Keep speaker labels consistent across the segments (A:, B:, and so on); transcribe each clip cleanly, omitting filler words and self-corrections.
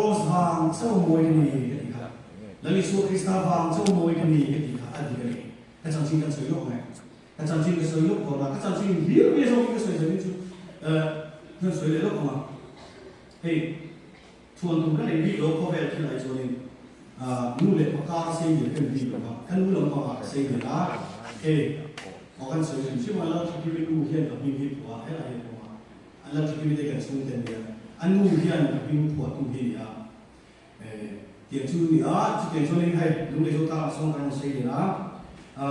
A: Kraws vang chauh mawi ka ni ka tih kha, Lal Isua Krista vang chauh mawi ka ni ka tih kha a dik a ni. Ka chanchin kan sawi lawk mai. Ka chanchin ka sawi lawk dawn a, ka chanchin hlir mai zawkin ka sawi zanin chu kan sawi leh lawk ang a. Hei chhuan tur ka nei bik lo khawvel thil ai chuanin nu leh pa kar sei lian ka ni bik lo va, ka nu lampangah ka sei lian a, hei aw kan sawi hrim hrim a, Lalthakimi nu hian ka hming hi phuah a, helai hian pawh a, an Lalthakimi te kan chhungte an nia, a nu hian ka hming phuahtu hi a ni a. Tiang chu ni a, chutiang chuanin hei Lunglei Zotlang ah sawn kan rawn sei leh a,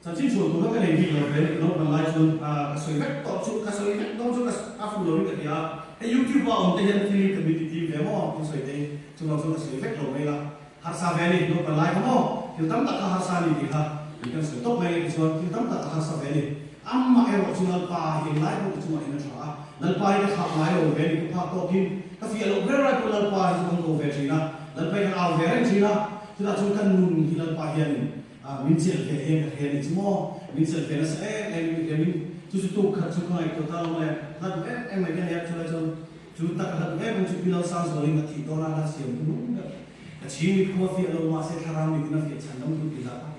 A: chanchin chhuah tura ka nei bik lo hle ni naupang lai chuan ka sawi vek tawh chu ka sawi vek dawn chu ka a fuh lovin ka ti a, hei YouTube ah awm te hian thil ka min ti tim ve maw thil sawi te hi chuvang chuan ka sawi vek lo mai la, harsa ve a ni naupang lai kha maw thil tam tak kha harsa a ni tih kha i kan sawi tawp mai a tichuan thil tam tak a harsa ve a ni. Amah erawh chu Lalpa hi englai pawh ka chungah in a tha a, Lalpa hi ka thlak ngai lo ve ni ka phak tawkin ka fiah loh ber lai pawh Lalpa hi chu kan ko ve thin a, Lalpa hi kan au ve reng thin a, chutah chuan kan nun hi Lalpa hianin min chelh ve hian ka hria ni chu maw, min chelh ve nasa em em in ka hria, min chu chu tuk khat chu ka ngaihtuah ta lo mai a, hla duh em em mai ka nei a, chulai chuan chu tak hla duh em em chu Pi Lalsangzualin a thih dawn a, hla siam tu nung ber ka chhing mit khua fiah lo mahse thlarau mitin a fiah chhan dam tu tih hla kha.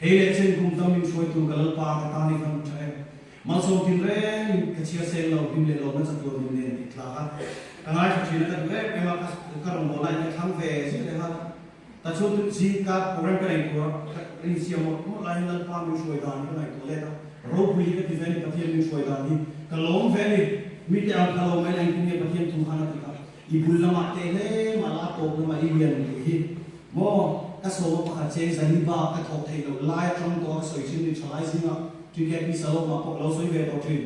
A: Hei leh chen kum tam min hruaitu ka Lalpa ka tan i van tha em. Malsawm tin reng in ka chhiar seng lo hlim leh lawmna chatuan min nen tih tlak a ka ngaithla thin a ka duh em em a ka rawngbawlna in ka thlang ve zir leh nghal a. Ta chu zing ka program ka nei tur a ka insiam mawlh mawlh lai hian Lalpa min hruai dan hi ka ngaihtuah let a ropui hi ka ti ve a ni Pathian min hruai dan hi ka lawm ve a ni mite ang kha lo mai la engtin nge Pathian thu khan a ti kha i bul lamah teh hle mah la a tawp lamah i lian tih hi Maw, ka sawma pakhat cheng zali bak ka thawk theih loh lai atang tawh a ka sawi thin ni tha lai zingah TKP Salom ah pawh ka lo sawi ve tawh thin.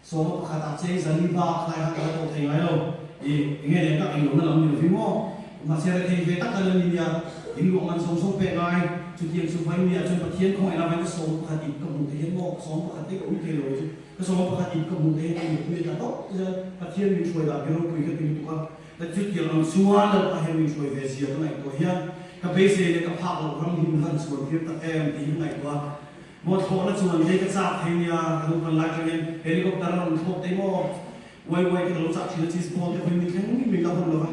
A: Sawma pakhat ah cheng zali bak lai khan ka la thawk thei ngai lo. I enge leh ka englo na lam ni lovin maw? Mahse rethei ve tak ka la ni nia, in luah man zawng zawng pek ngai. Chutiang chu vawi mi ah chuan Pathian khawngaih lama ka sawma pakhat ip ka hmuh theih hian maw ka sawma pakhat te ka ui thei lo chu ka sawma pakhat ip ka hmuh theih hian ka mutpui a tla tawp te chuan Pathian min hruai dah hi ropui ka ti lutuk a. Ka chutiang ang chuan Lalpa hian min hruai ve zia ka ngaihtuah hian ka beisei leh ka phak loh ram hi min han chuan tir tak em tih hi ka ngaihtuah a. Maw thlawhna chuan kei ka chak thei nia, ka naupan lai atang hian helicopter a rawn thlawk thei maw? Uai uai te ka lo chak thin a, cheese ball te pawhin min thleng min la hawn lo va.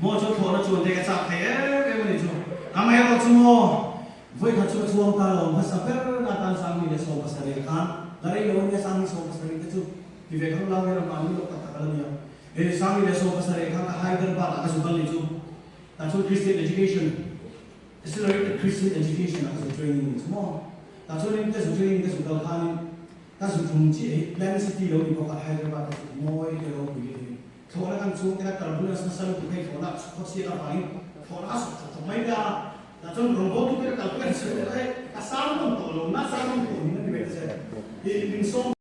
A: Maw chuan thlawhna chuan kei ka chak thei em em a nih chu. Amaherawh chu maw vawikhat chu ka chuang ta lo, hmasa ber na atan 10,017 khan la rei lo a nia 10,017 te chu. Ti ve khang lam hian mahni lawk tak tak a la nia. He Sangi leh Sawm pasarih khan ka Hyderabad ah ka zu kal ni chu. Tah chuan Christian Education, Accelerated Christian Education ah ka zu training ni chu maw. Tah chuanin ka zu training ka zu kal khanin ka zu tum chiah hi Plan City lo ni bawk a Hyderabad te chu mawi te ropui te hi. Thlawhna kan chhung te kha turbulence nasa lutuk hei thlawhna khaw chhiat avangin thlawhna a sawk chawk chawk mai mai a. Tah chuan rawngbawltu te ka kalpui an sawi tawh hei ka sang nawn tawh lo na sang nawn tawh niin a ni mai ta che i min sawm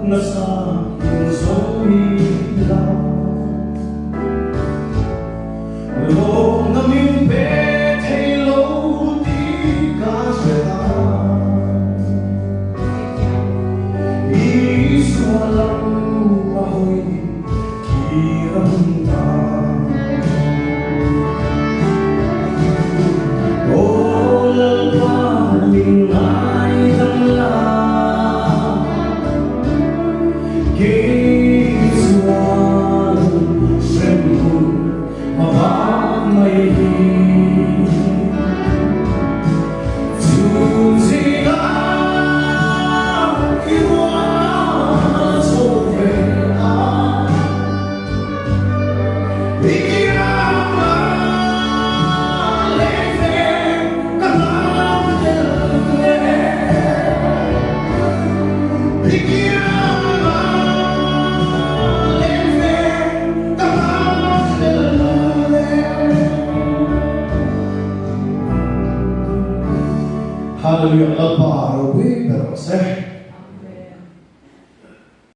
A: Nasa in sawi la. Lawmna min pe thei lo tih ka hre ta. Isua lam a hawi kir ang ta. Aw Lalpa min ngaidam la. Kei chuan hremhmun a vang mai hi. Chhun zingah i rual chho ve a, i kiangah leng ve ka hlau tel hle. I kiangah leng ve ka hlau tel hle. Hallelujah Lalpa ropui ber rawh se.